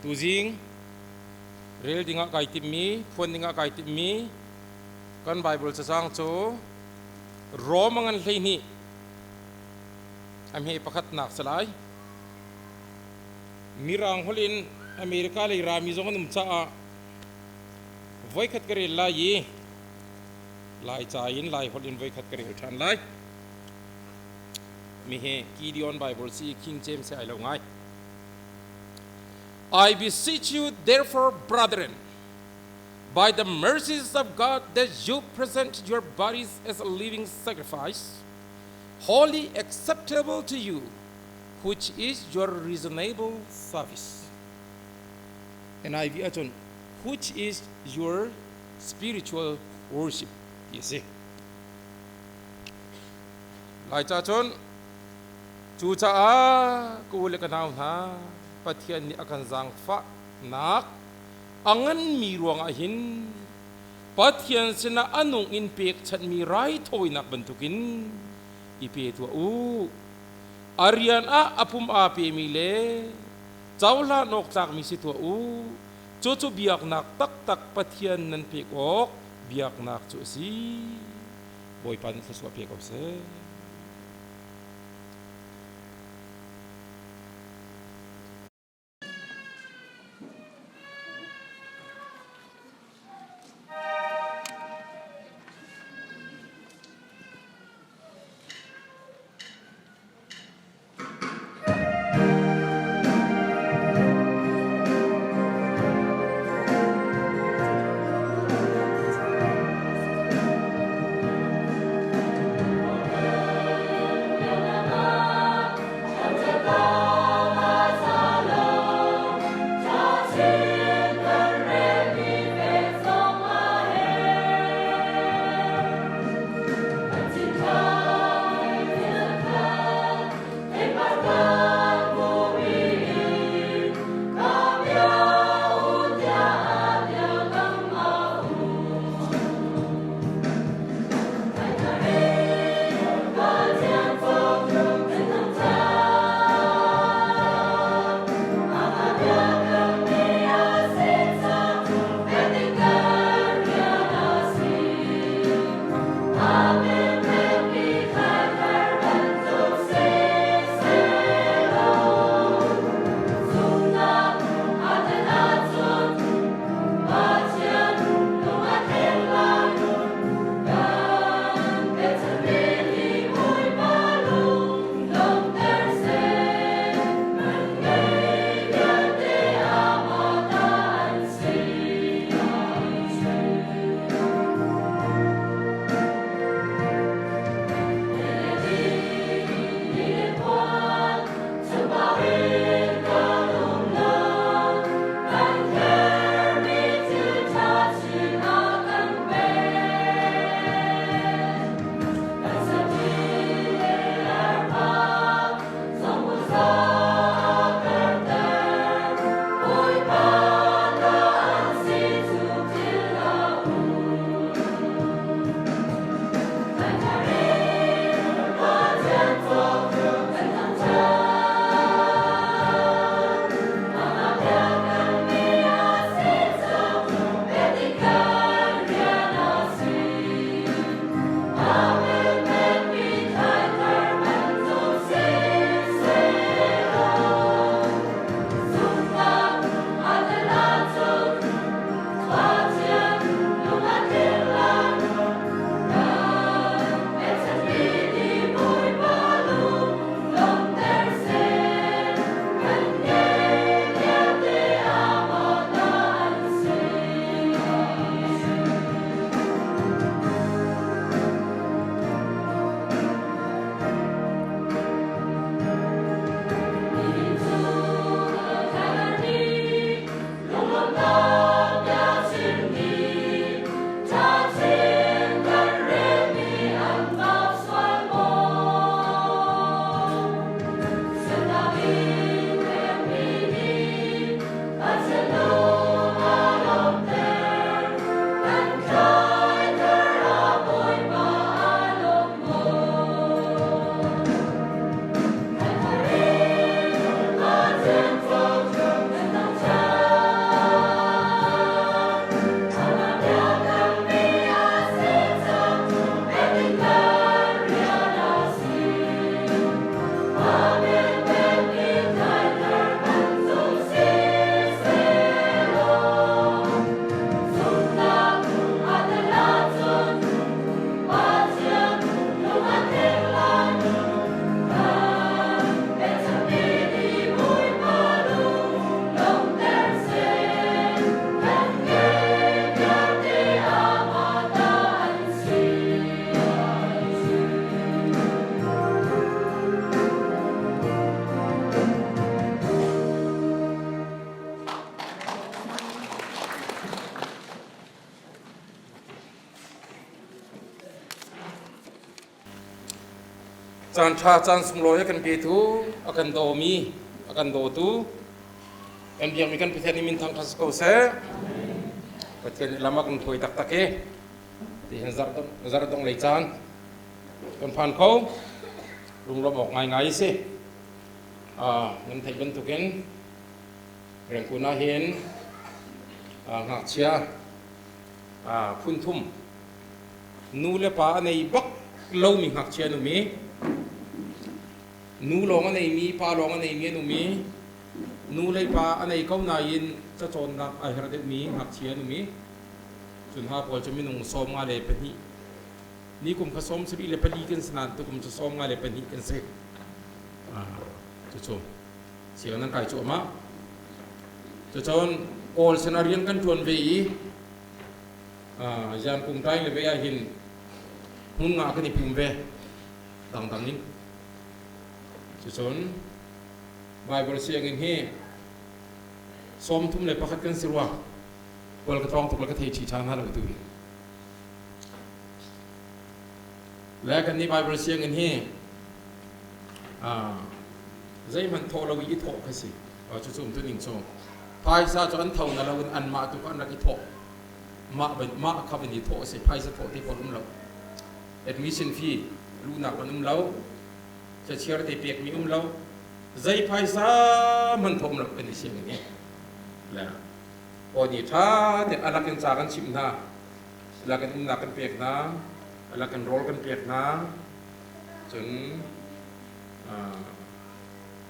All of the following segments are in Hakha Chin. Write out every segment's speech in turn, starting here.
Tuzing rel dingah kai timmi, phuan dingah kai timmi kan Bible cacang cu Rom a ngan 12 a hme pakhatnak si lai. Mirang holh in America lei rami zong an um caah voikhat ka rel lai i Laica in Lai holh in voikhat ka rel ṭhan lai. Mi hi Gideon Bible si King James he ai lo ngai. I beseech you therefore brethren by the mercies of God that you present your bodies as a living sacrifice wholly acceptable to you which is your reasonable service. NIV ahcun which is your spiritual worship ti a si. Laica cun cucaah ka u le ka nau hna Pathian nih a kan zaangfahnak a nganmi ruangah hin Pathian sinah a nung in pekchanhmi raithawinak bantukin i pe tuah u. A rian ah a pum aa pemi le cohlan awk tlakmi si tuah u. Cucu biaknak taktak Pathian nan pek awk biaknak cu a si. Bawipa nih thluachuah pe ko seh. Caan ṭha caan sunglawi a kan petu, a kan dawmi, a kan dawtu, kan biakmi kan Pathian nih min thangṭhat si ko seh. Pathian nih lam a kan hruai taktak i tihin zarh dongh lei caan kan phan kho. Lunglawmh awk ngaingai a si. Nan theih bantukin Rengkun ah hin ngakchia phun thum nu le pa a nei bak lomi ngakchia an um i nu lawng a neimi pa lawng a neimi an um i nu le pa a nei ko nain cacawnnak ai her deuhmi ngakchia an um i cun ha pawl cu minung 54 ni kum kha 74 kan si nain tukum cu 54 kan si. Cucu siang nan kai cuahmah. Cucun Kawl sinah rian kan ṭuan ve i Yan Kung Tai le ve ah hin hmun nga kan i pum ve dangdang in. Cucun Bible sianginn hi 31 kan si rua. Kawl ka tlawng tuk le ka thei ṭhi ṭha hna lo tu hi. Le kan nih Bible sianginn hi zeihmanh thawh lo i i thawh kha si. Cucu um tu ning cu phaisa cu an tho na lo in anmah tu kha an rak i thawh. Mah mah kha van i thawh a si. Phaisa thawh te pawl um lo. Admission fee luhnak an um lo. Cachiar te pekmi um lo. Zei phaisa hmanh thawh um lo kan i sianginn hi. Le aw ni ṭha tein a lak in ca kan chimh hna. A lak in umnak kan pek hna. A lak in rawl kan pek hna. Cun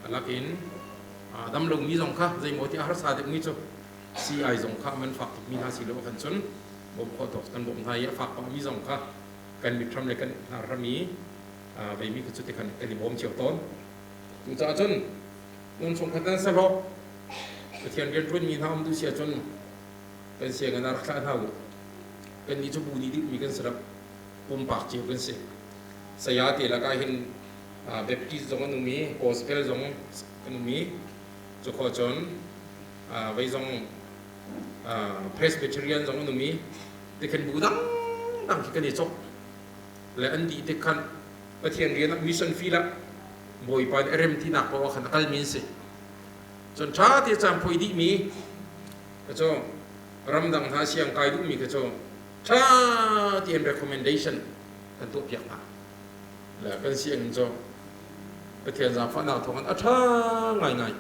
a lakin dam lomi zong kha zeimaw ti a harsa deuhmi cu sii zong kha man fak tukmi hna si lo khan cun bawmh khawh tawk kan bawmh hna i a fak pahmi zong kha kan mithram le kan hnar i veimi kha cu ti khan kan i bawm cio tawn. Cucaah cun nun chungkhat nan sahlawh Pathian rianṭuanmi hna um duh si ahcun kan sianginn ah rak thlah hna u. Kannih cu bu nih dihmi kan si lo. Pumpak cio kan si. Saya te lakah hin Baptist zong an um i Gospel zong an um i cukhawh cun vei zong Presbyterian zong an um i tikhan bu dangdang khi kan i cawk le an dih tik khan Pathian rian ah mission field ah Bawipa nih a rem tinak paoh ah khan a kalmi an si. Cun ṭha te caan phoi dihmi kha cu ramdang hna siang kai duhmi kha cu ṭha tein recommendation kan tuahpiak hna. Le kan sianginn cu Pathian zaangfahnak thawngin a ṭha ngaingai.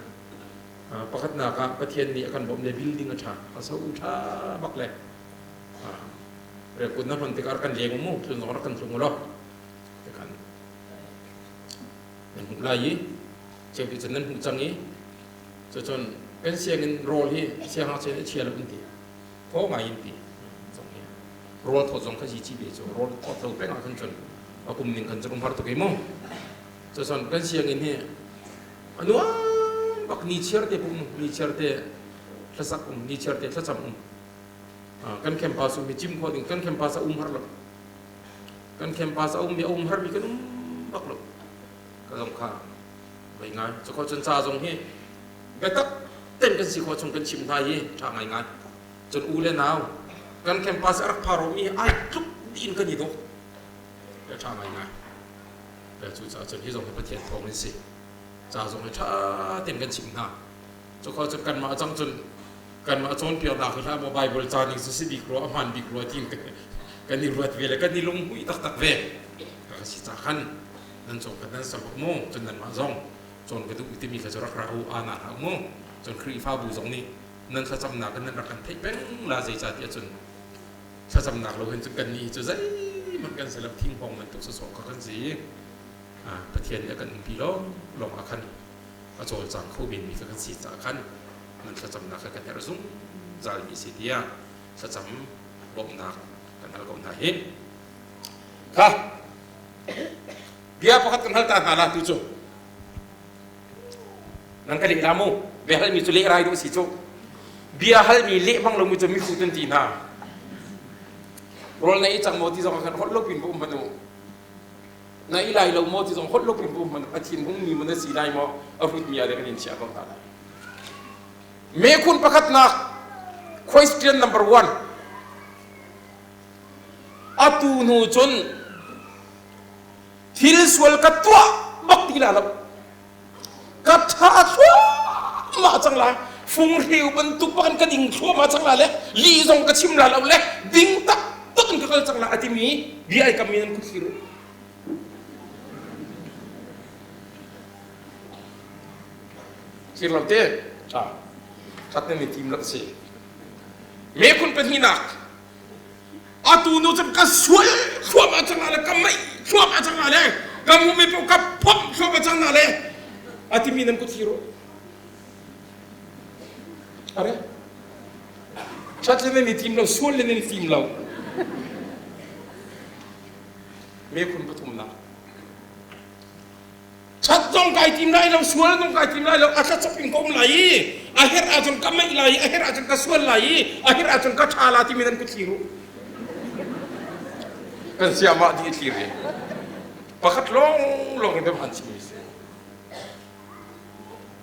Pakhatnak ah Pathian nih a kan bawmh le building a ṭha, a so ṭha bak le rekun na hman tikah rak kan leng mu, tlun zong rak kan tlung u law kan nan hmuh lai i cheu ti cun nan hmuh cang i cucun kan sianginn rawl hi siangngakchia nih a chia lo an ti. Thaw ngai in ti zong hi rawl thawt zong kha zi ci ve cu rawl thawt lo peng ah khan cun a kum ning khan cun um har tuk i mu. Cucun kan sianginn hi a nuam bak ni chiar te pum ni chiar te hlasak um ni chiar te thlacam um kan campus um hi cim khawh ding kan campus a um har lo kan campus a um mi a um har mi kan um bak lo ka zong kha vei ngai cu kho cun ca zong hi biatak ten kan si khawh chung kan chim hna hi ṭha ngaingai. Cun u le nau kan campus a rak pharo mi ai tluk dih in kan i dawh le ṭha ngaingai. Le cucaah cun hi zong hi Pathian thawng in si. Ca zong hi ṭha tein kan chim hna. Cu kho cun kanmah cang cun kanmah cawnpiaknak hi hlah maw Bible ca ning cu si bik rua a hmaan bik rua tiin kan i ruat ve le kan i lunghmuih taktak ve. Ka si ca khan nan cung khan nan ser mu cun nanmah zong cawn ka duh timi kha cu rak ra u ana hlah mu cun Khrihfabu zong nih nan thlacamnak in nan rak kan theih peng la zeicahtiah cun thlacamnak lo hin cun kan nih cu zeihmanh kan si lo thinghawng bantuk sawsawh kha kan si. Pathian nih a kan umpi lawng lawng ah khan a cawlcang kho menmi kha kan si caah khan nan thlacamnak kha kan herh zungzal mi si tiah thlacam bawmhnak kan hal ko hna hi. Kha bia pakhat kan hal ta hna la tu cu nan ka leh la mu bia halmi cu leh rai dawh si cu bia halmi leh bang lomi cu mihrut an ti hna rawl na ei cang maw ti zong khan holh lo pin va um hmanh u na i lai lo maw ti zong holh lo pin va um hmanh a thin hung mi mun a si lai maw a hrut mi ah kan in chia ko hna lai mekhun pakhatnak question number one atu hnu cun. Thil sual ka tuah bak ti la lo. Ka tha thluahmah cang la. Funghreu bantuk bak in ka ding thluahmah cang la le lih zong ka chim la lo le ding taktak in ka kal cang la a timi bia ai kam in an kut thlir. Thlir lo te. That nan i tim lo si. Me khun pahnihnak atu nu cun ka sual thluahmah cang le ka meih thluahmah cang le ka mumi paoh ka phomh thluahmah cang hna le a timi nan kut thlir u. Are ṭhat le nan i tim lo, sual le nan i tim lo. Me khun pathumnak Ṭhat zong kai tim lai lo, sual zong kai tim lai lo, a tlachop in ka um lai i a herh ahcun ka meih lai i a herh ahcun ka sual lai i a herh ahcun ka ṭha la timi nan ka thlir u. Kan siamah dih a thlir hi. Pakhat lawnglawng in han chimmi si.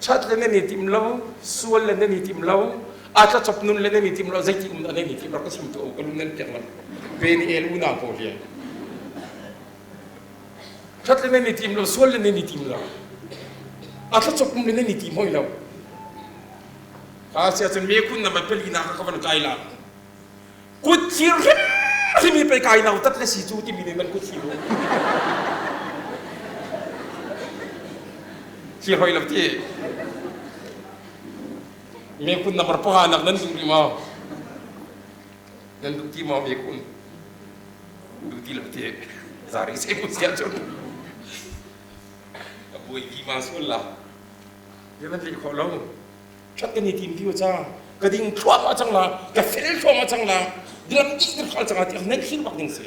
Ṭhat le nan i tim lo, sual le nan i tim lo, a tlachop nun le nan i tim lo, zeiti um dah nan i tim rak ka chim tuah u, ka lung nan piak lo. Pe ni el unau pawl hi. Ṭhat le nan i tim lo, sual le nan i tim lo. A thlacawp le nan i tim hoi lo. Kha sia cun mekhun na pali nak ka van kai la. Kut thir hrim hi pei kai nau tat le si cu timi nih nan kut thir. Thir hoi lo ti. Mekhun namar panga nak nan duh rih maw? Nan duh ti maw mekhun? Duh ti lo ti zari se mu sia cun ka buai ti ma sual la. Ya nan leh khawh lo. Ṭhat kan i tim ti ca ka ding thluahmah cang la, ka fel thluahmah cang la, lam dih ka khal cang la ti nan thlir bak ding si.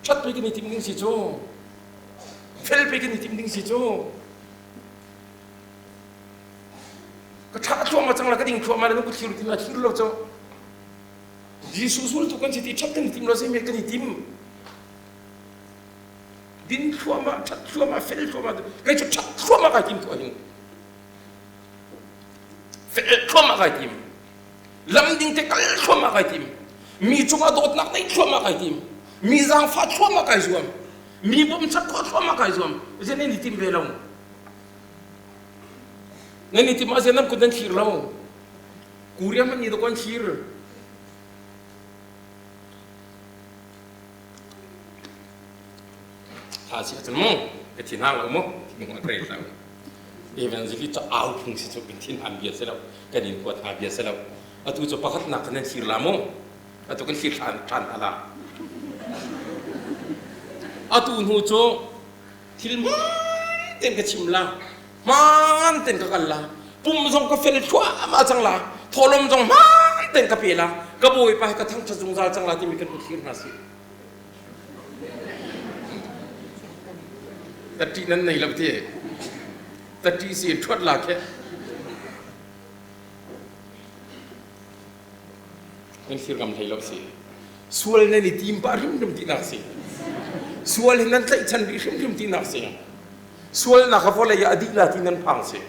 Ṭhat pei kan i tim ding si cu. Fel pei kan i tim ding si cu. Ka ṭha thluahmah cang la, ka ding thluahmah la, nan ku thlir ti la thlir lo cu. Jesuh zultu kan si ti ṭhat kan i tim lo si kan i tim. Din thluahmah, ṭhat thluahmah, fel thluahmah, kei cu ṭhat thluahmah kai tim tuah hin. Fel thluahmah kai tim. Lam ding te kal thluahmah kai tim. Mi cungah dawtnak nei thluahmah kai tim. Mi zaangfah thluahmah kai zuam. Mi bawmchat khawh thluahmah kai zuam. Zein nan i tim ve lo. Nan i tim ah zein nan kut nan thlir lo. Korea hmanh nih dawk an thlir. Tha si ahcun mu ka thin hang lo mu thinlung a rel lo. Evangeli cu au phung si cu kan thin han bia si lo kan in huat hna bia si lo. Atu cu pakhatnak kan nan thlir la mu. Atu kan thlir ṭhan ṭhan hna la. Atu hnu cu thil hmaan tein ka chim la. Hmaan tein ka kal la. Pum zong ka fel thluahmah cang la. Thawhlawm zong hmaan tein ka pe la. Ka bawipa he ka thangṭhat zungzal cang la timi kan kut thlir hna sih. Ta ṭih nan nei lo ti. Ta ṭih si ṭhuat la khe. Nan thlir ngam hlei lo si. Sual nan i tim pah hrimhrim tinak si. Sual hi nan tlaihchan rih hrimhrim tinak si. Sualnak a vawlei ah a dih la ti nan phang si.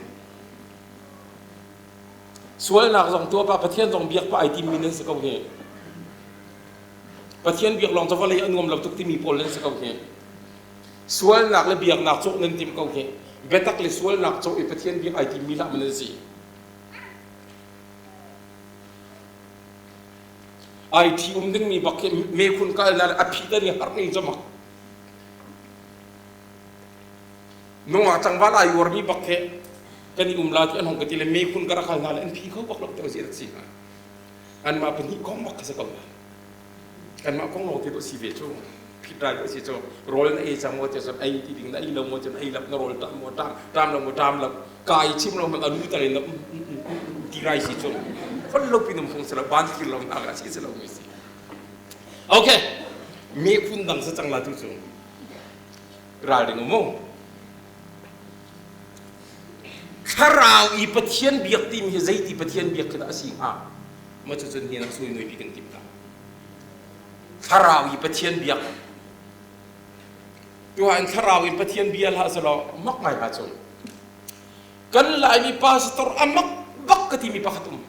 Sualnak zong tuah pah Pathian zong biak pah ai timmi nan si ko hi. Pathian biak lawng cu vawlei a nuam lo tuk timi pawl nan si ko hi. Sualnak le biaknak cawh nan tim ko hi. Biatak le sualnak cawh i Pathian biak ai timmi hlah man nan si. Ai ṭhi um dingmi bak khi mekhun kal na le a phi tan i har ning cu mak. Nungak tlangval ai uarmi bak khi kan i um la ti an hong ka ti le mekhun ka rak hal hna le an phi kho bak lo te si rak si hnga. Anmah pahnih kong bak kha si ko la. Kanmah kong lawng te dawh si ve cu. Phit rai dawh si cu. Rawl na ei cang maw ti cun ei ti ding na ei lo maw cun ei lo na rawl ṭam maw ṭam ṭam lo maw ṭam lo. Ka i chim lo hmanh a lu tal in na ti rai si cu. Khol lo pin um phung si lo ban thlir lo nak ah si si lo mi si. Okay. Me phun dang sa cang la tu cu. Ralring um mu. Thlarau i Pathian biak timi hi zeiti Pathian biak khi dah a si hnga? Mah cucun hi nak sui nuipi kan timh ta. Thlarau i Pathian biak. Tuah in thlarau in Pathian bia hlah selaw mak ngai hnga cu. Kan Laimi pastor a mak bak ka timi pakhat um.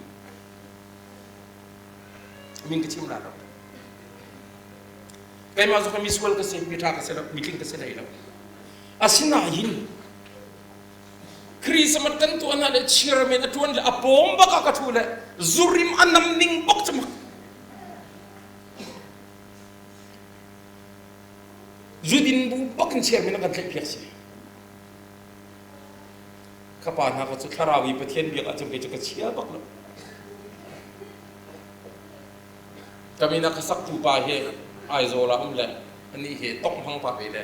Min ka chim la lo. Keimah zong mi sual ka si, mi ṭha ka si lo, mi tling ka si hlei lo. Asinain Christmas kan tuah hna le chairman a ṭuan le a pawm bak ah ka ṭhu le zurim a nam ning bak cu mak. Zudin bu bak in chairman a kan tlaih piak si. Ka pa hna ka cu thlarau i Pathian biak ahcun kei cu ka chia bak lo. Ka min a ka saktu pa hi Aizawl ah um le anih hi tongh hmang pa ve le.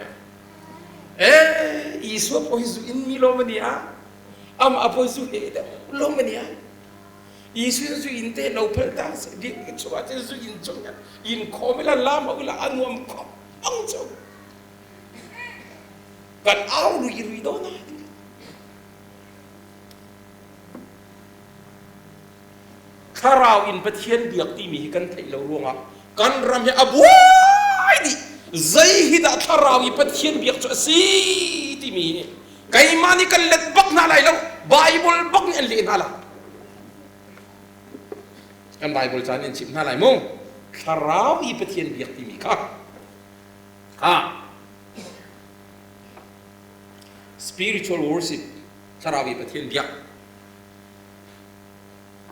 Eh, Isua pawh hi zu in mi lawm ani a. Amah pawh zu he deuh lawm ani a. Isu zu in te lo phal ta se di chua te zu in chung in khom ila lam ila anuam khop ang chu. Kan au rui rui do na. Thlarau in Pathian biak timi hi kan theih lo ruangah kan ram hi a buai dih. Zei hi dah thlarau i Pathian biak cu a si timi hi keimah nih kan let bak hna lai lo. Bible bak nih an leh hna lai. Kan Bible caan in chimh hna lai mu. Thlarau i Pathian biak timi kha ha spiritual worship thlarau i Pathian biak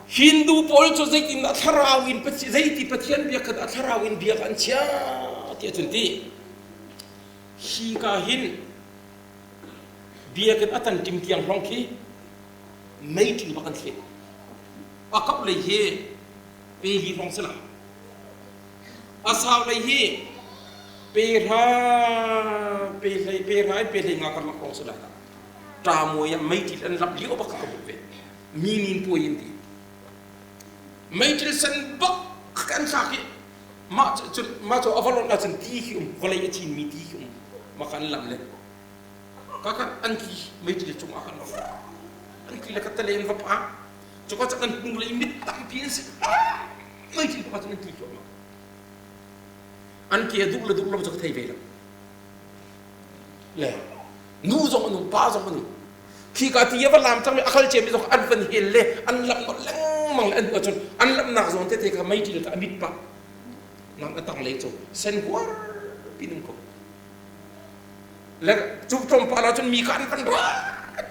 Hindu pawl cu zeitindah thlarau in zeiti Pathian biak kha dah thlarau in biak an chia tiah cun ti. Hi ka hin biakinn a tan ṭim tiang hrawng khi meiṭil bak an thlet. A kap lei hi pe li hrawng si la. A sau lei hi pe hra pe hlei pe hra in pe hlei nga karlak hrawng si la. Ṭamuai ah meiṭil an lap lio bak ka hmuh ve. Mi nin puai in ti. Meiṭil sen bak kan thlak i mah cu mah cu a va lonh ahcun ti khi um vawlei a cinmi ti khi um mah kha an lam le ka kan an tli meiṭil cung ah khan an tli le ka tale an va pa cu ka cun an hnulei mit tampi an si meiṭil pakhat cun an tli thluahmah an ke a duh le duh lo cu ka thei ve lo le nu zong an um pa zong an um khi ka ti a va lam cang mi a kal ciami zong an van hel le an lamh lengmang le an hnu cun an lamhnak zawn tete kha meiṭil kha a mit pah nang a tang lei cu sen huar pin um ko le cu tlawmpal ah cun mi kha an van ra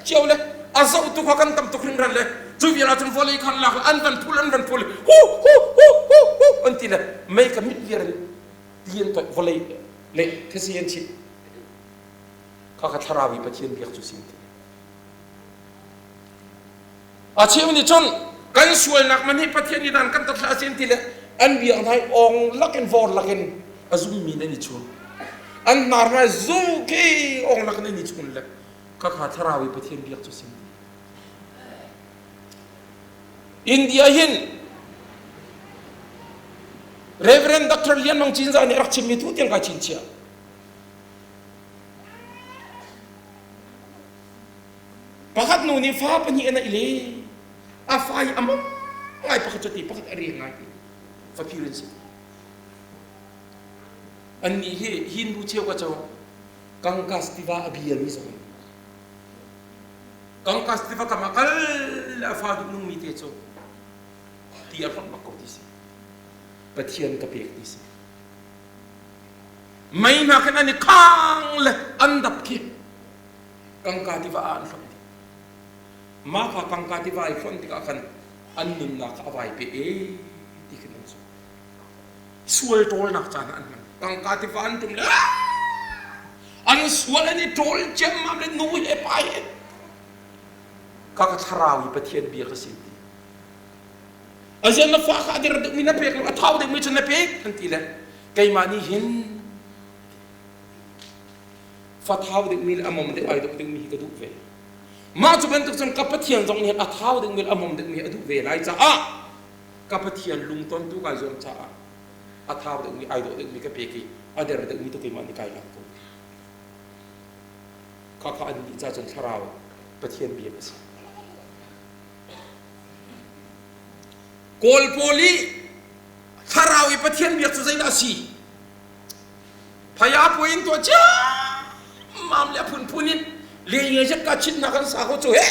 cio le a zoh tu kha kan tam tuk hringhran le cu vial ah cun vawlei khan lak an van phul an van phul hu hu hu hu hu an ti le mei ka mit viar in ti an toih vawlei le thesi an chit Khakha thlarau i Pathian biak cu sin ti. A cheu nih cun kan sualnak man hi Pathian nih dan kan tat hlah sin ti le an biak hna i ong lakin vor lakin a zummi nan i chun. An hnar hna zu khi ong lakin an i chun le khakha thlarau i Pathian biak cu sin ti. India hin Reverend Dr. Lian Mang Cinzah nih rak chimmi tu tiang kai chinchiah. Pakhat nu nih fa pahnih a neih le a fa hi a mang ngai pakhat cu ti pakhat a riang ngai ti faphir an si. Annih hi Hindu cheu ka co Gangas tiva a biami zong an Gangas tiva kam ah kal le a fa duh nungmi te cu ti a hlonh bak ko ti si. Pathian ka pek ti si. Mei hna khin an i khang le an dap khi kangka tiva ah an hlonh dih. Mah kha kangka tiva i hlonh tikah khan an nunnak kha a vai pe e ti khin an zumh. Sual ṭawlnak caan ah an hman. Kangka tiva an ṭum le an sual an i ṭawl ciammam le nu he pa he ka ka thlarau i Pathian bia ka si ti. Azian na fa kha a dir deuhmi na pek lo a thau deuhmi cu na pek an ti le keimah nih hin fa thau deuhmi le a mom deuh ai dawh deuhmi hi ka duh ve. Mah cu bantuk cun ka Pathian zong nih hin a thau deuhmi le a mom deuhmi a duh ve lai caah ka Pathian lungton tu kai zuam caah a thau deuhmi ai dawh deuhmi ka pek i a der deuhmi tu keimah nih kai lak ko. Khakha an nih ca cun thlarau Pathian bia a si. Kawl pawl i thlarau i Pathian biak cu zeidah a si? Phaya puai in tuah ciammam le a phunphun in le nge ka chin hna kan sa ko cu he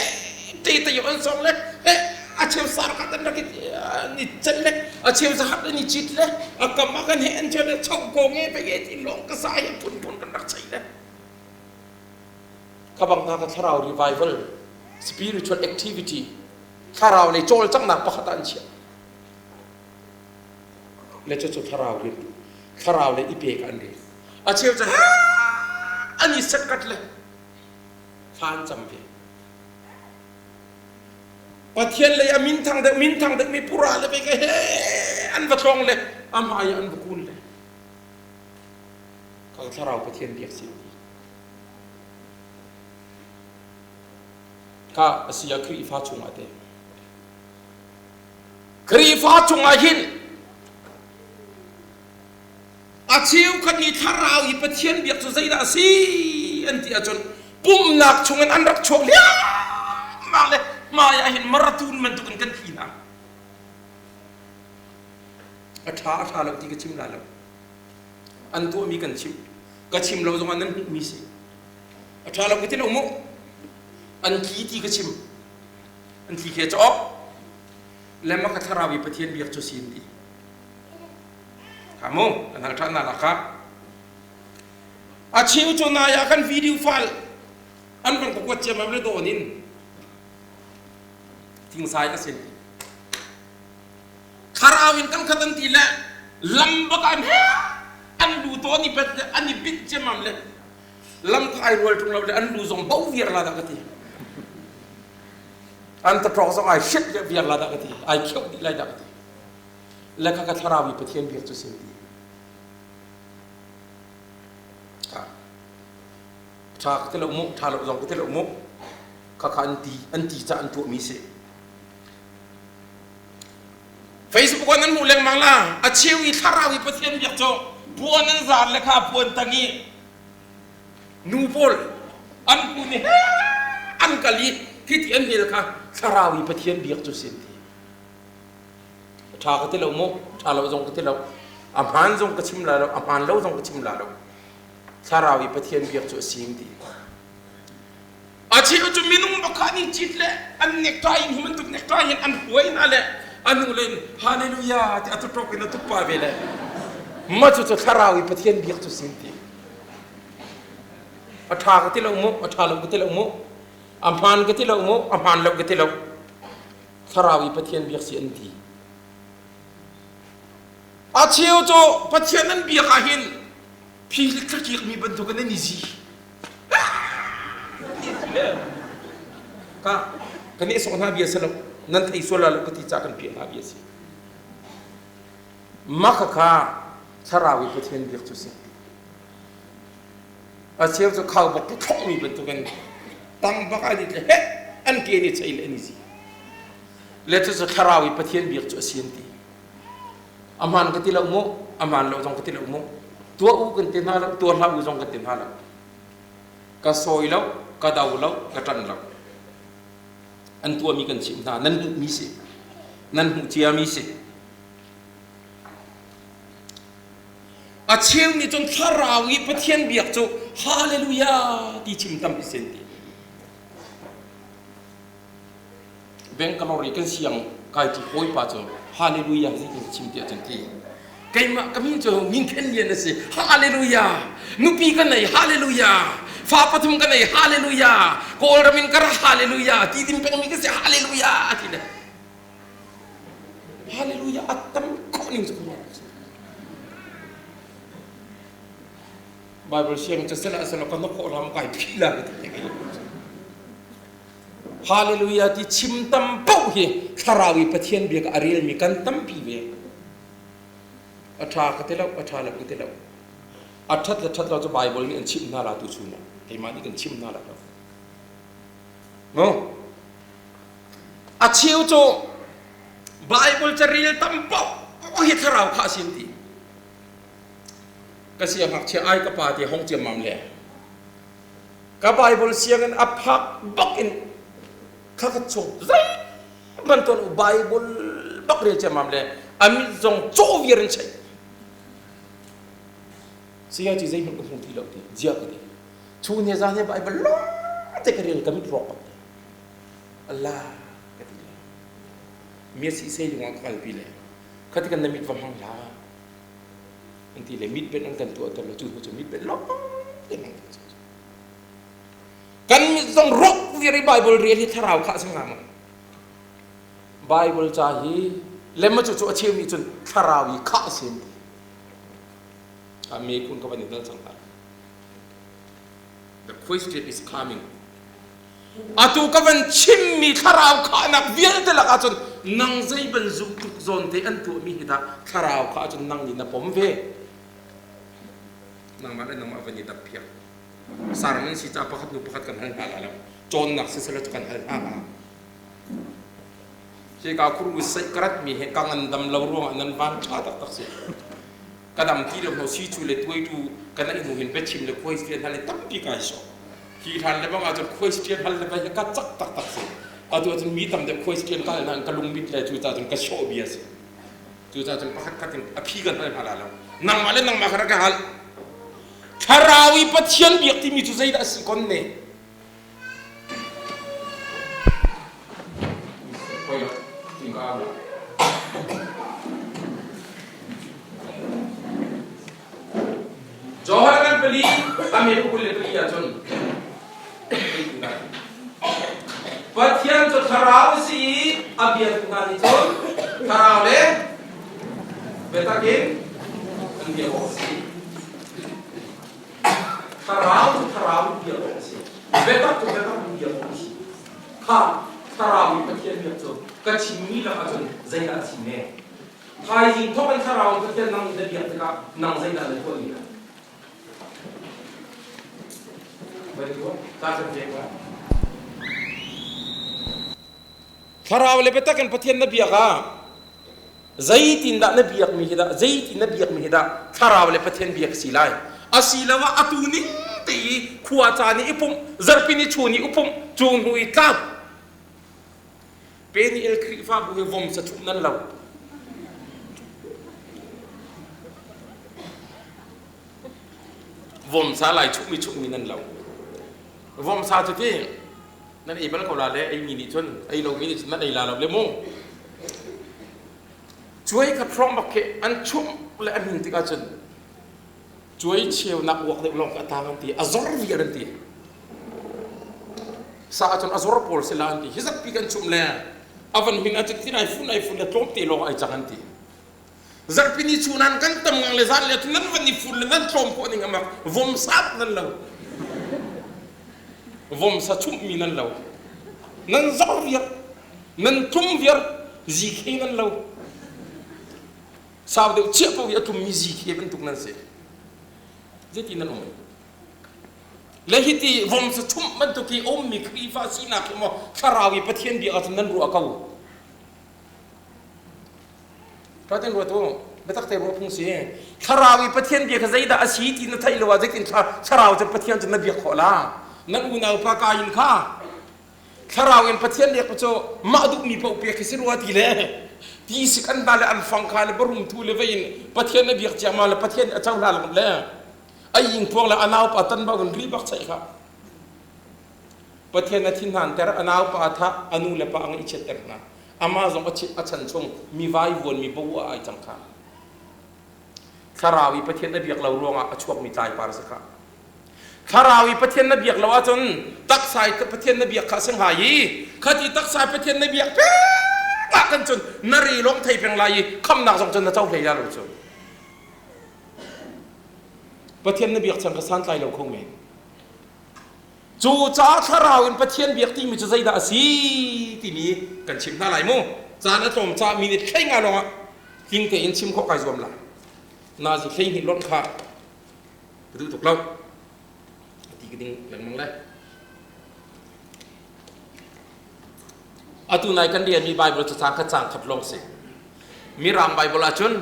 te te an song le he A cheu sar khat an rak i celh le a cheu zakhat an i cit le a kam ah kan he an cheu le cho ko nge pe nge ti lawng ka sa hi phunphun kan rak chei le ka bang hna ka thlarau revival spiritual activity thlarau lei cawlcanghnak pakhat ah an chiah le cucu thlarau rian thlarau lei i pek an rel a cheu cu an i setkat le thla an cam ve Pathian lei a minthang deuh minthang deuh mi pura le ve he an va tlawng le a hmai an va kun le ka thlarau Pathian biak si ti ka a si ah Khrihfa chungah te Khrihfa chungah hin a cheukhat nih thlarau i Pathian biak cu zeidah a si an ti ahcun pumhnak chungin an rak chuak liangmang le hmai ah hin maratun bantukin kan thi hna. A ṭha a ṭha lo ti ka chim lai lo. An tuahmi kan chim. Ka chim lo zongah nan hmuhmi si. A ṭha lo ka ti lo mu. An tli ti ka chim. An tli khe caw. Le ma ka thlarau i Pathian biak cu si an ti. Kha mu kan hal ṭhan hna la kha. A cheu cu nai ah kan video file an van ka kuat ciammam le dawn in thingsai a sin. Thlarau in kan khat an ti le lam bak an he an lu tawn i bet le an i binh ciammam le lam kha ai rual ṭung lo le an lu zong bo viar la dah ka ti. An taṭawk zong ai hriat viar la dah ka ti. Ai kheuh dih lai dah ka ti. Le kha ka thlarau i Pathian biak cu sin ti. Ṭha ka ti lo mu, ṭha lo zong ka ti lo mu. Khakha an ti, an ti ca an tuahmi si. Facebook ah nan hmuh lengmang la, a cheu i thlarau i Pathian biak cu puan an zar le kha puan tang i nu pawl an kun i an kal i khiti an hel kha thlarau i Pathian biak cu sin ti. Ṭha ka ti lo mu, ṭha lo zong ka ti lo. A hmaan zong ka chim la lo, a hmaan lo zong ka chim la lo. Thlarau i Pathian biak cu a sim ti. A cheu cu minung bakha nih cit le an necktie in hi bantuk necktie in an huai hna le a nu le in hallelujah ti a tuṭok in a tuk pa ve le ma cu cu thlarau i Pathian biak cu sim ti. A ṭha ka ti lo mu, a ṭha lo ka ti lo mu. A hmaan ka ti lo mu, a hmaan lo ka ti lo. Thlarau i Pathian biak si an ti. A cheu cu Pathian an biak ah hin phi thlakiak mi bantuk in an i zi. Ka kan i sok hna bia si lo nan thei sual lo ka ti ca kan piah hna bia si. Maka kha thlarau i Pathian biak cu si. A cheu cu khaubawk ka thlongmi bantukin tang bak an i tle he an ke nih chei le an i zi. Le cucu thlarau i Pathian biak cu a si an ti. A hmaan ka ti lo mu, a hmaan lo zong ka ti lo mu. Tuah u kan ti hna lo, tuah hlah u zong kan ti hna lo. Ka sawi lo, ka do lo, ka ṭan lo. An tuahmi kan chimh hna, nan hmuhmi si. Nan hmuh ciami si. A cheu nih cun thlarau i Pathian biak cu hallelujah ti chim tam i sen ti. Bangalore i kan siang kai ṭi hawipa cu hallelujah ti kan chim tiah cun ti. Keimah ka min cu min khen lian a si. Hallelujah. Nupi ka nei hallelujah. Fa pathum ka nei hallelujah. Kawlram in ka ra hallelujah. Ti dim pengmi ka si hallelujah ti le. Hallelujah a tam khawh ning cu Bible siang cu sela sela kan khawh lam kai phi la ka ti ke Hallelujah ti chim tam paoh hi thlarau i Pathian bia a relmi kan tampi ve a ṭha ka ti lo a ṭha lo ka ti lo a ṭhat le ṭhat lo cu Bible nih an chimh hna la tu chun ah keimah nih kan chim hna la lo no A cheu cu Bible carel tam paoh hi thlarau kha a sin ti. Ka siangngakchia ai ka pa ti hong ciammam le ka Bible sianginn a phak bak in kha ka chung zei bantuan Bible bak rel ciammam le a mit zong caw viar in chei. Saya ci zeihmanh ka hmu ti lo ti zia ka ti. Chun he zan he Bible lawng te ka rel ka mit rawk bak ti. Allah ka ti le. Mi si se lung ah ka kalpi le khati kan na mit va hmang hlah an ti le mit ben an kan tuah ter lo. Cu hnu cu mit ben lawng te hmang. Kan mit zong rok viar i Bible rel hi thlarau kha a si hnga maw? Bible ca hi lema cu cu a cheu nih cun thlarau i khah a si an ti. A me kun ka van i dal cang hna. The question is coming. Atu ka van chimmi thlarau khahnak vialte lakah cun nang zei ban zumh tuk zawn te an tuahmi hi dah thlarau kha ahcun nang nih na pom ve? Nangmah le nangmah van i dap phiak. Sarang in si ca pakhat hnu pakhat kan hal hna la lo. Cawnnak siseh cu kan hal hna la. Hi ka khur u saih karat mi he ka ngan dam lo ruangah nan van ṭha taktak si. Ka dam ti lo hno si cu le tuai tu kan ai hnu hin biachim le question hal le tampi kai so. Hi hlan le bang ahcun question hal le vai hi ka cak taktak si. Atu ahcun mi tam deuh question ka hal hna ka lungmit le cu ca cun ka sawh bia si. Cu ca cun pakhat khat in a phi kan hal hna la lo. Nangmah le nangmah kha rak ka hal. Thlarau i Pathian biak timi cu zeidah a si kon ne? Johan ngan pali amir 24 ahcun Pathian cu thlarau a si i a biatu hna nih cun thlarau le biatak in an biak awk a si. Thlarau cu thlarau in biak awk a si. Biatak cu biatak in biak awk a si. Kha thlarau in Pathian biak cu ka chimmi lakah cun zeidah a chim ne? Thaizing thawk in thlarau in Pathian nang nih na biak tikah nang zeidah na tuah ni lai? Thlarau le biatak in Pathian na biak ah zeitindah na biakmi hi dah, zeitin na biakmi hi dah thlarau le Pathian biak si lai? Asiloah atu ning te i khua caan i pumh, zarhpi ni chun i upumh, cu hnu i tlau Peniel Khrihfabu hi vom sa chuh nan lo. Vomsa lai chuhmi chuhmi nan lo. Vomsa cu ti nan ei bal ko la le, ei mi nih cun, ei lomi nih cun nan ei la lo le mu. Cuai khat hrawng bak khi an chumh le a hmin tikah cun cuai cheunak uak deuh lawng a tang an ti, a zor viar an ti. Sa ahcun a zor pawl si la an ti. Hi zatpi kan chumh le a van hmin ahcun tin ai fun ai fun le tlawmte lawng ai cang an ti. Zarhpi ni chu nan kan tam ngang le zan le nan van i fun le nan tlawm khawh ning amak vom sap nan lo, vom sa chumh mi nan lo, nan zor viar, nan tlum viar, zikhe nan lo. Sau deuh chiah po hi a tlum mi zikhe bantuk nan si. Zeiti nan um le hiti vom sa chumh bantuk hi um mi Khrihfa sinak hi maw thlarau i Pathian bia ahcun nan ruah ko? Pratin ruat u, biatak te ruah phung si. Thlarau i Pathian bia kha zeidah a si ti na theih lo ah zeitin thlarau cu Pathian cu na biak khawh la? Nan unau pa Kain kha thlarau in Pathian biak cu mah duhmi paoh pek khi si rua ti le ti sik an da le an fang kha le barum thu le vei in Pathian a biak ciammam le Pathian a cohlan lo le a ing puang le a naupa tan bak in ri bak chaih kha Pathian a thin hanter, a naupa a thah, a nu le pa a ngaihchiatter hna. Amah zong a chan chung mi vaivuan mi bo ah ai cang kha. Thlarau i Pathian na biak lo ruangah a chuakmi tlaipaar a si kha. Thlarau i Pathian na biak lo ahcun taksa i Pathian na biak kha a si hnga i khati taksa i Pathian na biak peng ah kan cun na re lawng thei peng lai i khamnak zong cun na co hlei la lo cu. Pathian na biak chan kha santlai lo kho men. Cucaah thlarau in Pathian biak timi cu zeidah a si timi kan chim hna lai mu. Caan a tlawm caah minute 15 lawngah tling tein chim khawh kai zuam lai. Nazi 12 lonh kha ka duh tuk lo. Ti ka ding lengmang le. Atu nai kan relmi Bible cu caang khat caang khat lawng si. Mirang Bible ahcun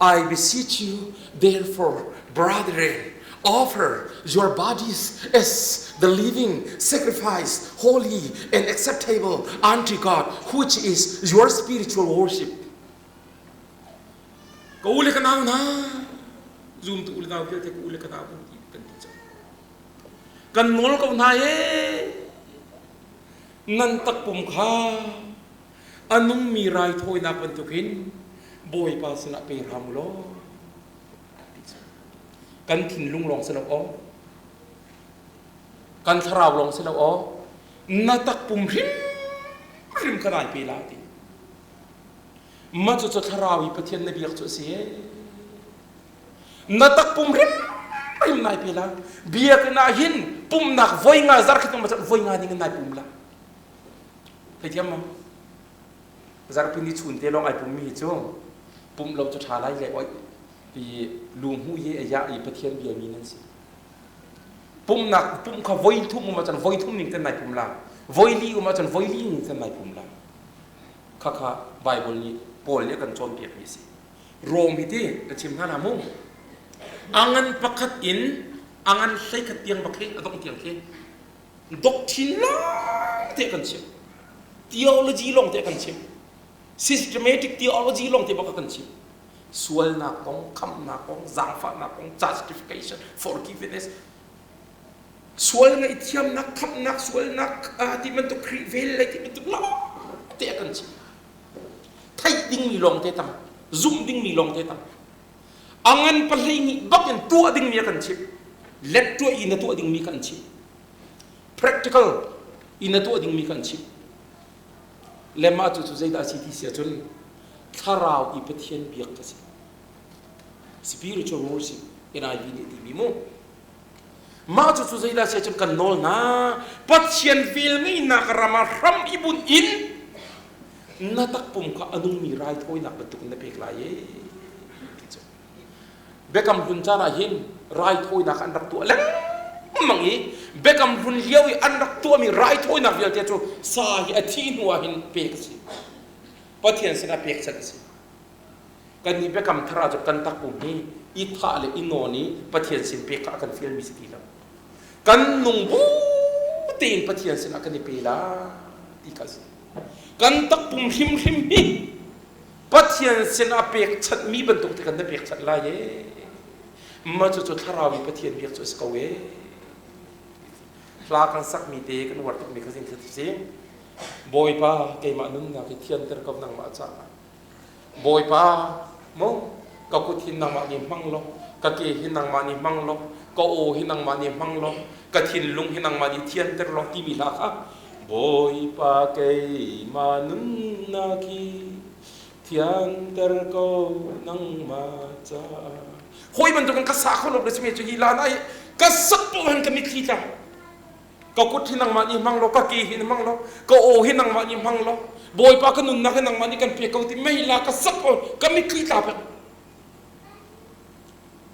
I beseech you therefore brethren, offer your bodies as the living sacrifice, holy and acceptable unto God, which is your spiritual worship. Ka u le ka nau hna, zumtu u le nau vialte ka u le ka nau kan ti kan ti cang. Kan nawl ko hna e, nan takpum kha. A nungmi raithawinak bantukin Bawipa sinah pe hram u law kan thinlung lawng si lo aw kan thlarau lawng si lo aw na takpum hrimhrim kha nai pe la ti ma cu cu thlarau i Pathian na biak cu a si na takpum hrimhrim nai pe la biakinn ah hin pumnak voi nga zar khat ma voi nga ding in nai pum la Theithiam maw? Zarhpi ni chun te lawng ai pummi hi cu pumh lo cu ṭha lai le oi ti lu hmu ye a ya i Pathian biami nan si. Pumnak pumh kha voi thum um ahcun voi thum ning ten nai pum la. Voi li um ahcun voi li ning ten nai pum la. Khakha Bible nih Paul nih a kan cawnpiakmi a si. Rom hi ti ka chim hna la mu. Angan pakhat in angan hleikhat tiang bak khi a dongh tiang khi Doctrine lawng te kan chim. Theology lawng te kan chim. Systematic theology lawng te bak kan chim. Sualnak kong, khamhnak kong, zaangfahnak kong, justification, forgiveness, sual ngaihthiamnak, khamhnak, sualnak ti bantuk Khrih vel le ti bantuk lawng te kan chim. Theih dingmi lawng te tam, zumh dingmi lawng te tam. A ngan pahlei nih bak in tuah dingmi a kan chimh. Let tuah i na tuah dingmi kan chimh. Practical in na tuah dingmi kan chimh. Le mah cu cu zeidah a si ti si ahcun thlarau i Pathian biak ka si. Spiritual worship NIV nih a timi mu. Mah cu cu zeidah si ahcun kan nawl hna. Pathian velngeihnak ram ah hram i bunh in na takpum kha a nungmi raithawinak bantukin na pek lai e. Biakam hlun caan ah hin raithawinak an rak tuah lengmang i biakam hlun lio i an rak tuahmi raithawinak vialte cu sa hi a thih hnu ah hin pek a si. Pathian sinah pekchanh a si. Kannih biakam thar ah cun kan takpum hi i thah le i nawn i Pathian sin pek kha a kan fialmi si ti lo. Kan nung bu tein Pathian sinah kan i pe la ti kha a si. Kan takpum hrimhrim hi Pathian sinah pekchanhmi bantuk te kan na pekchanh lai e. Mah cucu thlarau i Pathian biak cu a si ko e. Hla kan sakmi te kan uar tukmi kha zing si. Bawipa keimah nunnak hi thianter ko nangmah caah. Bawipa, mu ka kut hi nangmah nih hmang law, ka ke hi nangmah nih hmang law, ka aw hi nangmah nih hmang law, ka thinlung hi nangmah nih thianter law timi hla kha Bawipa keimah nunnak hi thianter ko nangmah caah. Hawi bantukin ka sa kho lo na simi cu hi la na ka sak poh hin ka mitthli tla. Ka kut hi nangmah nih hmang law, ka ke hi hmang law, ka aw hi nangmah nih hmang law, Bawipa ka nunnak hi nangmah nih kan pek ko ti mei la ka sak ko, ka mitthli tla pek.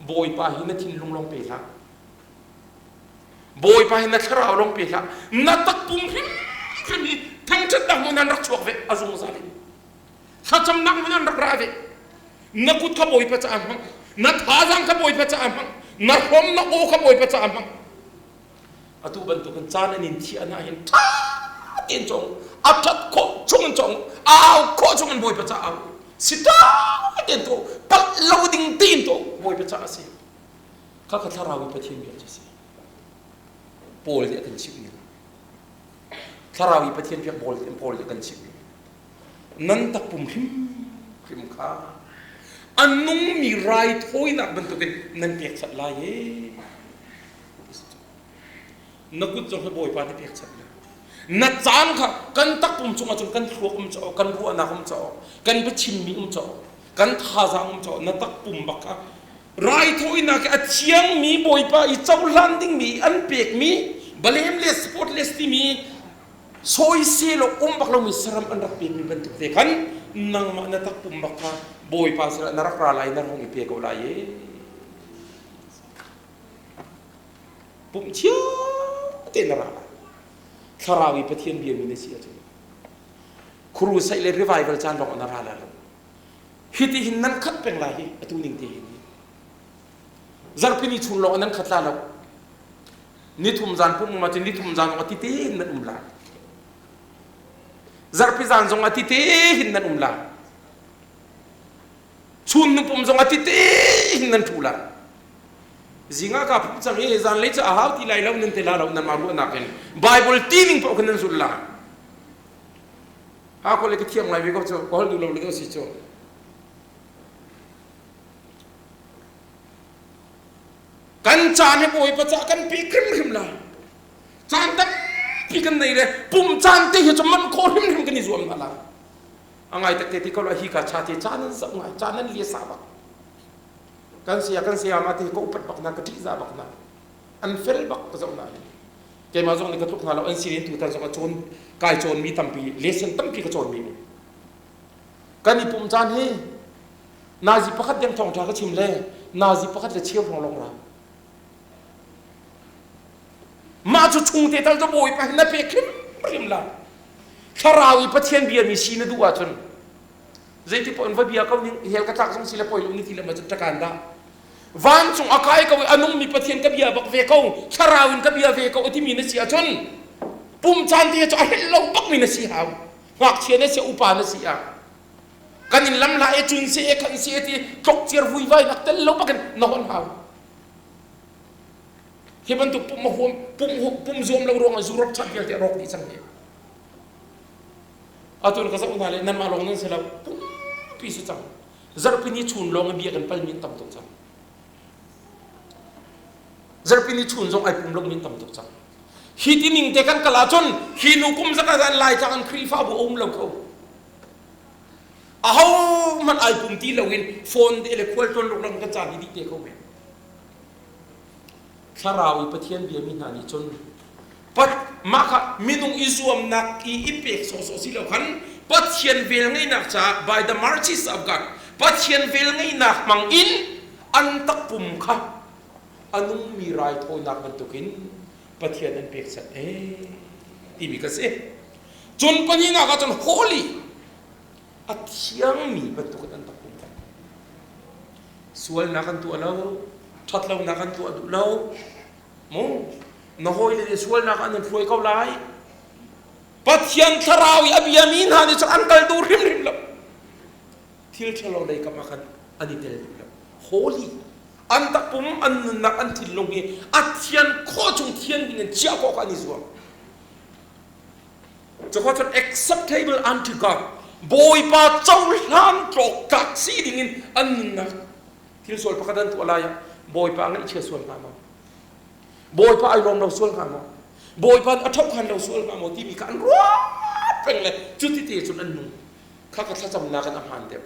Bawipa hi na thinlung lawng pe hlah. Bawipa hi na thlarau lawng pe hlah. Na takpum hrimhrim hi thangṭhatnak hmun an rak chuak ve a zungzal in. Thlacamnak hmun an rak ra ve. Na kut kha Bawipa caah hmang. Na thazaang kha Bawipa caah hmang. Na hrom na aw kha Bawipa caah hmang. Atu bantukin caan an in thiah ah hin ṭha tein cawng a ṭhat khawh chung in cawng au khawh chung in Bawipa caah au si ṭha tein tuah palh lo ding tein tuah Bawipa caah a si kha kha thlarau i Pathian bia cu a si Paul nih a kan chimh ning thlarau i Pathian bia Paul Paul nih a kan chimh ning nan takpum hrimhrim kha a nungmi raithawinak bantukin nan pekchanh lai e Na kut zong hi Bawipa nih pekchanh na. Na caan kha kan takpum cungah cun kan thluak um caw, kan ruahnak um caw, kan biachimmi um caw, kan thazaang um caw, na takpum bak kha raithawinak a thiangmi Bawipa i cohlan dingmi an pekmi blameless spotless timi sawisel awk um bak lomi saram an rak pekmi bantuk te khan nangmah na takpum bak kha Bawipa sinah na rak ra lai na hung i pe ko lai e. Pumh chia tein na ra lai. Thlarau i Pathian biami na si ahcun crusade le revival caan lawng ah na ra lai lo. Hiti hin nan khat peng lai hi atu ning te hin. Zarhpi ni chung lawng ah nan khat la lo. Nithum zan pumh um ahcun nithum zan zong ah ti tein nan um lai. Zarhpi zan zong ah ti te hin nan um lai. Chun nupum zong ah ti te hin nan ṭhu lai. Zing ah kaa pumh cang i zanlei cu a hau ti lai lo nan ti la lo nan mah ruahnak in Bible ti ning paoh khan nan zulh lai. Ha ko le ka thiam ngai ve ko cu ka holh duh lo le si cu. Kan caan hi Bawipa cah kan pe hrimhrim lai. Caan tampi kan nei le pum caan te hi cu man khawh hrimhrim kan i zuam hna lai. A ngai tak te ti ko la hi ka cha te caan an zoh ngai caan an lia sa bak. Kan saya kan saya ma te ka upat bak na ka ṭih za bak na. An fel bak ka zoh na hin. Keimah zong nih ka tluk hna lo an sinin tutan zong a cawn kai cawnmi tampi lesson tampi ka cawnmi mi. Kan i pum caan hi nazi pakhat deng thawngṭha ka chim le nazi pakhat le cheu hrawng lawng ra. Mah cu chung te tal cu Bawipa hi na pek hrimhrim la. Thlarau i Pathian bia mi si na duh ahcun zeiti paoh in va bia ko ning hell ka tlak zong si le poi lo ni ti le ma cu ṭakan dah. Vancung a kai ko i a nungmi Pathian ka bia bak ve ko, thlarau in ka bia ve ko a timi na si ahcun pum caan te cu a helh lo bakmi na si hau. Ngakchia na si upa na si ah kan in lam la e cun si e khan si e ti tlok ciar vuivai nak tel lo bakin na hon hau. Hi bantuk pum huam pum pum zuam lo ruangah Europe chan vialte a rawk dih cang hi. Atu ka zoh hna le nanmah lawng nan si lo pumpi si cang. Zarhpini chun lawng i bia kan pal mi an tam tuk cang. Zarhpini chun zong ai pum lo mi an tam tuk cang. Hi ti ning te kan kal ahcun hi nu kum zaka zan Laitlang an Khrihfabu a um lo kho. Aho hmanh ai pum ti loin phone te le khual tlawn ruk kan caan hi dih te kho men. Thlarau i Pathian biami hna nih cun pat mah kha minung i zuamnak i i pek sawhsawh si lo khan Pathian velngeihnak caah by the mercies of God Pathian velngeihnak hmang in an takpum kha a nungmi raithawinak bantukin Pathian an pekchanh ee timi ka si. Cun pahnihnak ah cun holy a thiangmi bantukin an takpum kha sualnak an tuah lo ṭhatlonak an tuah duh lo mu na hawile nih sualnak an in hruai ko lai Pathian thlarau i a biami hna nih cun an kal duh hrimhrim lo thil ṭhalo lei kam ah khan an i tel duh lo holy an takpum an nunnak an thinlung hi a thian khawh chung thian ding in chiah khawh kha an i zuam Cuka cun acceptable unto God Bawipa cohlan tlawktlak si dingin an nunnak thil sual pakhat an tuah lai ah Bawipa ngaihchia sual hnga maw? Bawipa ai lawm lo sual hnga maw? Bawipa nih a ṭhohkhan lo sual hnga maw timi kha an ruat peng le cuti te cun an nung. Kha ka thlacamnak in a hmaan deuh.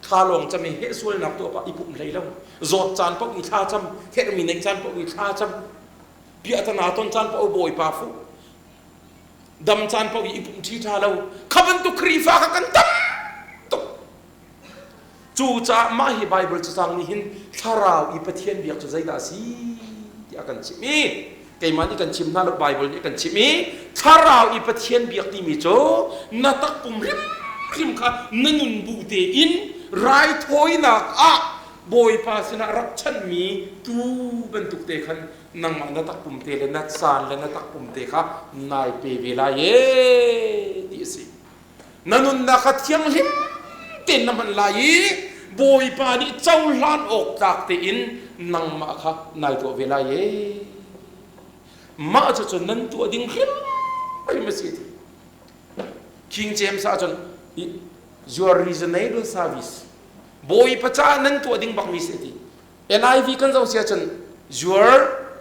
Thla lawng cam i heh sualnak tuah pah i pumh hlei lo. Zawt caan paoh i thla cam, herhmi neih caan paoh i thla cam, piahtana ton caan paoh Bawipa fuh. Dam caan paoh i i pumh ṭhi ṭha lo. Kha bantuk Khrihfa kha kan tam tuk. Cucaah mah hi Baibal cacang nih hin thlarau i Pathian biak cu zeidah a si tiah a kan chimh i keimah nih kan chim hna lo Baibal nih a kan chimh i thlarau i Pathian biak timi cu na takpum hrimhrim kha na nun bu tein raithawinak ah Bawipa sinah rak chanhmi tuu bantuk te khan nangmah na takpum te le na caan le na takpum te kha nai pe ve lai ee ti a si na nunnak kha thianghlim tein na hman lai i Bawipa nih cohlan awk tlak tein nangmah kha nai tuah ve lai ee mah cucu nan tuah ding hrimhrim a si ti King James ahcun your reasonable service Bawipa caah nan tuah ding bakmi si ti NIV kan zoh si ahcun your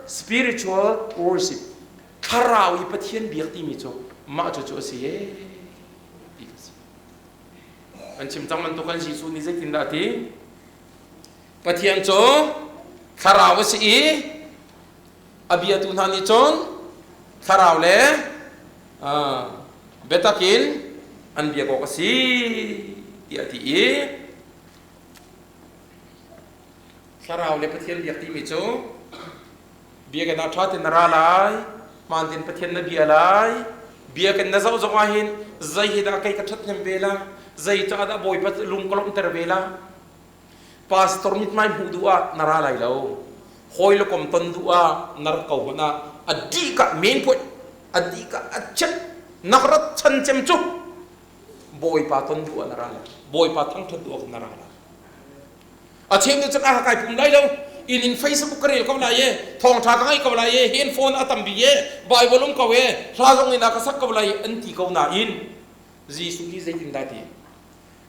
spiritual worship thlarau i Pathian biak timi cu mah cu cu a si ee ti ka si. Kan chim cang bantuk kan Jesuh nih zeitindah a ti? Pathian cu thlarau a si i a biatu hna nih cun thlarau le biatak in an biak awk a si tiah a ti i Thlarau le Pathian biak timi cu biakinn ah ṭha tein na ra lai, hmaan tein Pathian na bia lai, biakinn na zoh zong ah hin zei hi dah kei ka ṭhathnem ve la, zei caah dah Bawipa lung ka lawmhter ve la. Pastor mithmai hmuh duh ah na ra lai lo. Hawi le kom ton duh ah na rat ko hmanh ah a dih ka main point a dih ka a cep nak rat chan cem cu Bawipa ton duh ah na ra lai. Bawipa thangṭhat duh ah na ra lai. A cheu nih cun a kai pum lai lo. Inn in Facebook ka rel ko lai e, thawngṭha ka ngaih ko lai e, hen phone a tam bi e, Bible um ko e, hla zong in a ka sak ko lai an ti ko nain. Jesuh hi zeitindah ti?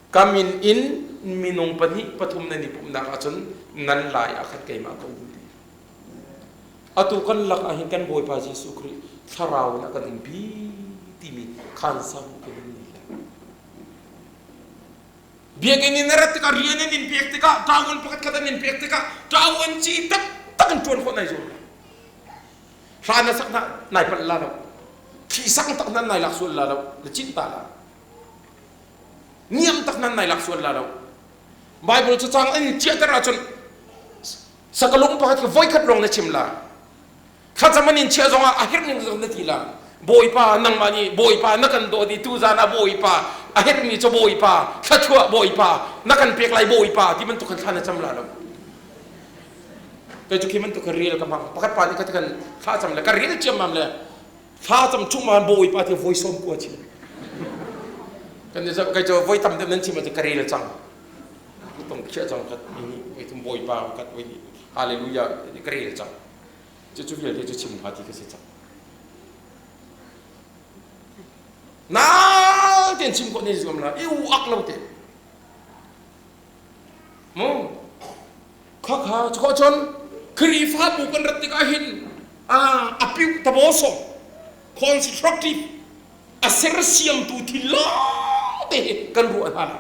Ka min in minung pahnih pathum nan i pumhnak ahcun nan lai ah khan keimah ka um ti. Atu kan lak ah hin kan Bawipa Jesuh Khrih thlarau in a kan umpi timi khansa hmuh kan in ni le. Biakinn in na rat tikah rian an in pek tikah ṭawan pakhat khat an in pek tikah ṭawan ci taktak in ṭuan khawh nai zuam. Hla na sak hna nai palh la lo. Thi sang tak hna nai lak sual la lo. Na cinh ta la. Niam tak hna nai lak sual la lo. Bible cu cang an chiahter ahcun sakalung pakhat kha voikhat lawng na chim la. Thlacam an in chiah zongah a herh ning zong na ti la. Bawipa nangmah nih Bawipa na kan dawt i tuzan ah Bawipa a herhmi cu Bawipa thluachuah Bawipa na kan pek lai Bawipa ti bantuk khan thla na cam la lo. Kei cu khi bantuk kha rel ka hmang. Pakhat pa nih kha kan thla cam le ka rel ciammam le thla cam chung ma Bawipa ti voi sawm kua chim. Kan ni kei cu voi tam deuh nan chim ahcun ka rel cang. Tong khiah cang khat ni voi thum Bawipa khat voi ni hallelujah ka rel cang. Cucu vialte cu chim hnga ti ka si cang. Nal tein chim khawh ni zuam la i u ak lo te. Mu kha kha cu cun Khrihfabu kan rat tikah hin a piu taboso constructive a sersiamtu thil lawng te hi kan ruah hna la.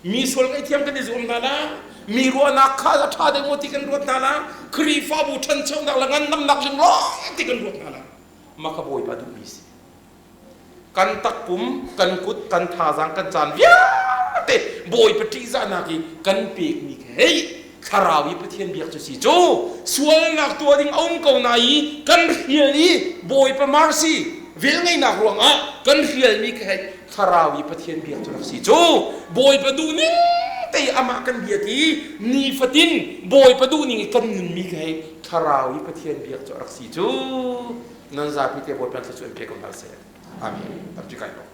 Mi sual ngaihthiam kan i zuam hna la. Mi ruahnak kha a ṭha deuh maw ti kan ruat hna la. Khrihfabu ṭhanchonak le ngandamnak ding lawng ti kan ruat hna la. Mah kha Bawipa duhmi si. Kan takpum, kan kut, kan thazaang, kan caan vialte Bawipa ṭihzahnak i kan pekmi kha hei thlarau i Pathian biak cu si cu sualnak tuah ding a um ko na i kan hrial i Bawipa mercy velngeihnak ruangah kan hrialmi kha hei thlarau i Pathian biak cu rak si cu Bawipa duhning te amah kan biak i nifatin Bawipa duhning i kan nunmi kha hei thlarau i Pathian biak cu rak si cu nan zapi te Bawipa thluachuah in pe ko hna seh. Amen. Tampi kai lawm.